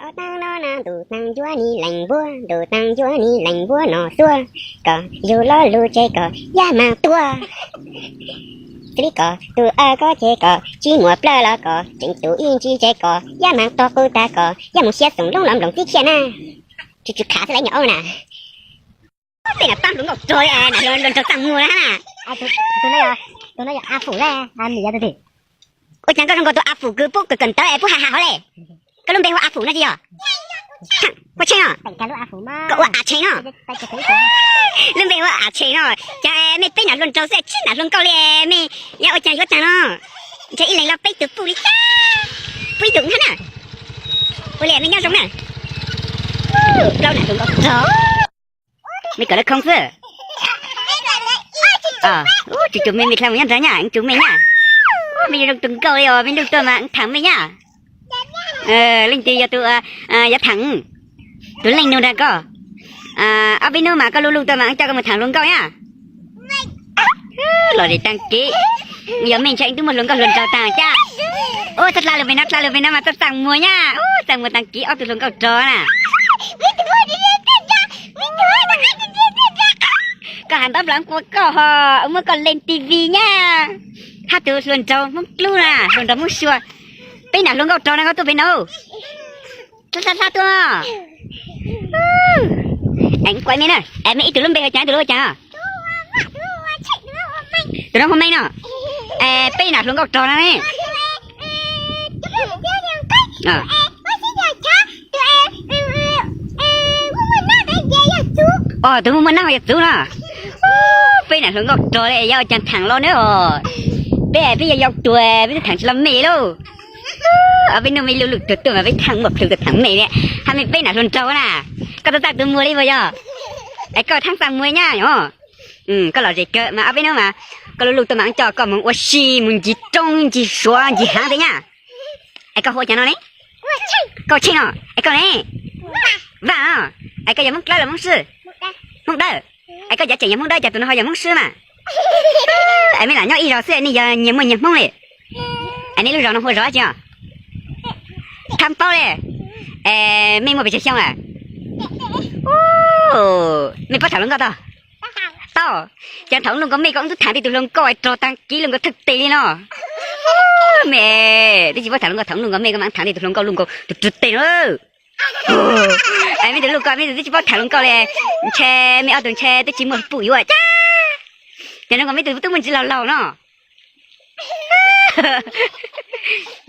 Ob teeg no na, ntuj teeg ncuab ni leej npuab, ntuj teeg ncuab ni leej npuab no xuab, kom yug lo lus tseg kom yaj mas tuag. Xws li kom tus aw kob ces kom tsis muaj plawg los kom tseem tus ib ntsis tseg kom yaj mas tog qub tag kom yaj mus siab xoom loob los nploos tib khiaj na. Tsis tsis khav xwb lawv nyuam aub na. Peb nam pab hluas nkauj rog li na, hluas nraug txaj muag na. Tus no yog A Fum, tus no yog A Fum, nim yog tus twg? Ua cas koj zoo nkaus tus A Fum kws pub kawm ntawv es pub ha ha hov le? Koj lub npe hu ua A Fum no tsis yog? Ua Tsheej no. Koj ua A Tsheej no. Lub npe hu ua A Tsheej no. Cas mej peb nam hluas nraug xwb tsis nam hluas nkauj li mej, yog ua cas yuav tag no? Ntshe ib leeg los peb tug puj li cas, puj ib tug na. Ua li mej nyob zoo na. Plaub nam hluas nkauj rog. Mej kawm lawv khoo xwb. Tsis tsum mej, mej dlha mus nyob nrad nyaj, tsis tsum mej nyaj. Mej zoo tus nkauj li os, mej luj tuaj mas thaam mej nyaj. Leej twg yog tus yuav thaam? Tus leej nug nrag koj. Ob peb hnub mas koj luj luj tuaj mas coj koj mus thaam hluas nkauj nyaj. Los zem taag kev, yog mej ntshe twb muaj hluas nkauj hluas nraug taag caj. Ua txhob dlha lug pem no, dlha lug pem no mas txaj muag nyaj, txaj muag taag kev ob tug hluas nkauj rog na. Koj has ntaub nplawv quas koj ho, muab koj leej T V nyaj. Hab tus hluas nraug Hmoob Dlub na, hluas nraug Hmoob Sua. Peb nam hluas nkauj rog na koj tuaj pem no. Dlha dlha tuaj. Kuv mej na, mej ib tug lub npe hu cas, ib tug lub hu cas? Tus no hu Meej no. Peb nam hluas nkauj rog no ne. Tus muaj muaj nab ho yog txwv no. Peb nam hluas nkauj rog li yog ua caag thaam los ne os. Peb peb yog yau tuag peb twb thaam tsis los mej lauj. Ob peb hnub mej luj luj tuag tuaj mas peb thaam muaj plhu tuaj thaam mej li. Hab mej peb nam hluas nraug na, koj txaj txaj tus muag li puas yog? Es koj thaab txaj muag nyaj os. Koj lom zem kawg mas ob peb hnub mas koj luj luj tuaj mas coj koj mus ua si mus ncig roob ncig suav ncig haav tes nyaj. Es koj hu ua cas no ne? Koj Tsheej no. Es koj ne? Vaj. Es koj yog Hmoob Dlawb los Hmoob Swb? Hmoob Dawb. Es koj cov tseem yog Hmoob Dawb, cas tus no ho yog Hmoob Swb mas? Es mej lam nyob ib zos xwb nej yog nyias muaj nyias Hmoob li. Es nej lub zos no hu ua zos dab tsi os? Thab Paub li. Es mej muaj pes tsawg xyoo lawm? Mej paub thaam hluas nkauj tau? Tau. Ces thaum luj nkaus mej koj tub thaam tej tus hluas nkauj rog taag kev luj nkaus thawj tes li no. Mej twb tsis paub thaam hluas nkauj, thaum luj nkaus mej koj mas thaam tej tus hluas nkauj luj nkaus tus rog tes no. Es mej tus luj nkaus mej tus twb tsis paub thaam hluas nkauj li. Ntshe mej ob tug ntshe twb tsis muaj puj yuav caj. Ces luj nkaus mej tus twb muaj ntsis laug laug no.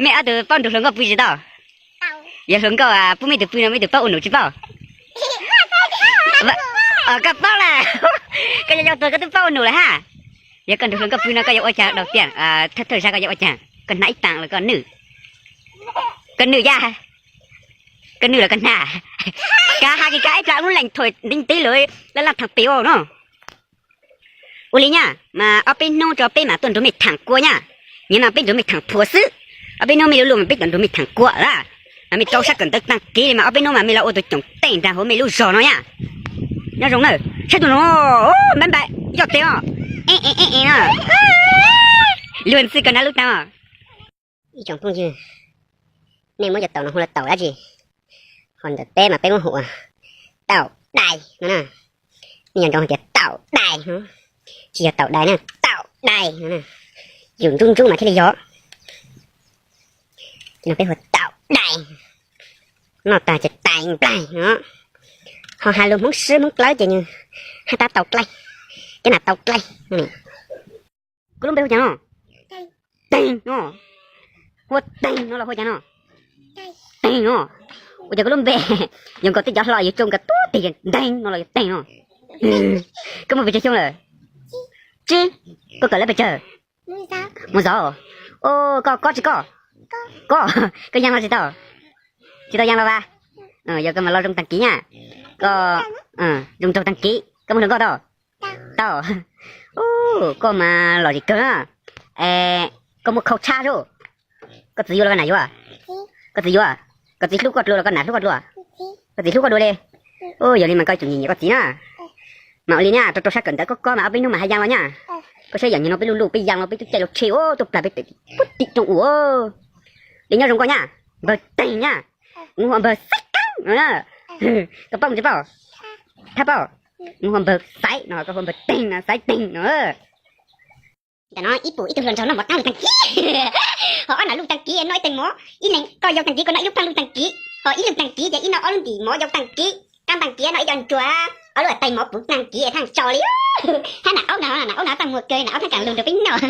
Mej ob tug paub nrug hluas nkauj pw tsis tau? Yog hluas nkauj pub mej tus pw no mej tus paub ua num tsis paub? Koj paub lawm. Koj yog yau tuag koj twb paub ua num lawm hab. Yog koj nrug hluas nkauj pw no koj yuav ua caag dau tiag? Thawj thawj zag koj yuav ua caag? Koj hnav ib taam los koj nwj? Koj nwj yaj? Koj nwj los koj hnav? Kav has kis kav ib plag lub leej thuam ntiv ntiv lawm, laj laj thaam pem ua no. Ua li nyaj, mas ob peb hnub tso peb mam tuaj nrug mej thaam kua nyaj. Nyias mas peb nrug mej thaam phuam xwb. Ob peb hnub mej luj luj mas peb tuaj nrug mej thaam kua lawm. Mas mej rau sab kawm ntawv taag kev li mas ob peb hnub mas mej los ua tus coom teej nraag huv mej lub zog no nyaj. Nyob zoo na, saib tus no, npab npab yoj tes os. Luag ntxhi koj hnav lub taag os. Ib tsoom phooj ywg, nej muab cov taum no hu ua taum dab tsi? Ho ntawm peb mas peb muab hu ua taum dais no na. Nej nco ntsoov hais tias taum dais no, tsis yog taum dais na, taum dais no. Yus ntsub ntsub mas thiaj li yog. Ces no peb hu ua taum dais, noj tag ces tais nplaig no. Ho hais lus Hmoob Swb Hmoob Dlawb ces nws hais tias tau dlaig, cov nas tau dlaig no. Koj lub npe hu cas no? Teeg no. Hu ua Teeg no los hu ua cas no? Teeg no. Ua cas koj lub npe yog nkaus tej cov hlo yus tsoo nkaus tuab tes, Teeg no los yog Teeg no? Koj muaj pes tsawg xyoo lawm? Tsib. Koj kawm lab pes tsawg? Mus zov. Koj kob tsis kob? Kob. Koj yaa los tsis tau? Tsis tau yaa los vas? Yog koj mas los zoo taag kev nyaj. Koj zoo nraug taag kev. Koj muaj hluas nkauj tau? Tau. Koj mas lom zem kawg na. Koj muaj khau tshab sub? Koj txiv yuav los koj nam yuav? Koj txiv yuav. Koj txiv hlub koj dlua los koj nam hlub koj dlua? Koj txiv hlub koj dua li. Yog li mas koj tsum nyiam nyiam koj txiv na. Mas ua li nyaj, rau rau sab kawm ntawv koj kob mas ob peb hnub mas haj yaa los nyaj. Koj saib yam nyuag no peb luj luj peb yaa los peb twb caij los tshe ua tuaj plag peb tes puag tim rooj ua. Li nyob zoo koj nyaj, npawg Teeg nyaj. Kuv hu ua npawg Xeeb. Koj paub mus tsis paub? Thab paub? Mus hua npawg Xaiv no, koj hua npawg Teeg no, Xaiv Teeg no. Ntawm no ib pum ib tug hluas nraug noj mov taab lug taag kib. Ho ob nam lug taag kib noj ib teeg mov, ib leeg koj yau taag kib, koj noj ib lub plaab lug taag kib, ho ib lug taag kib ces ib noj ob lub ntim mov yau taag kib, taab taag kib noj ib co ncuav, ob lub tais mov puv taag kib thaaj tso li. Hab nam aub no, nam aub no taag muag kawg, nam aub thaaj kaam lug nrug peb noj.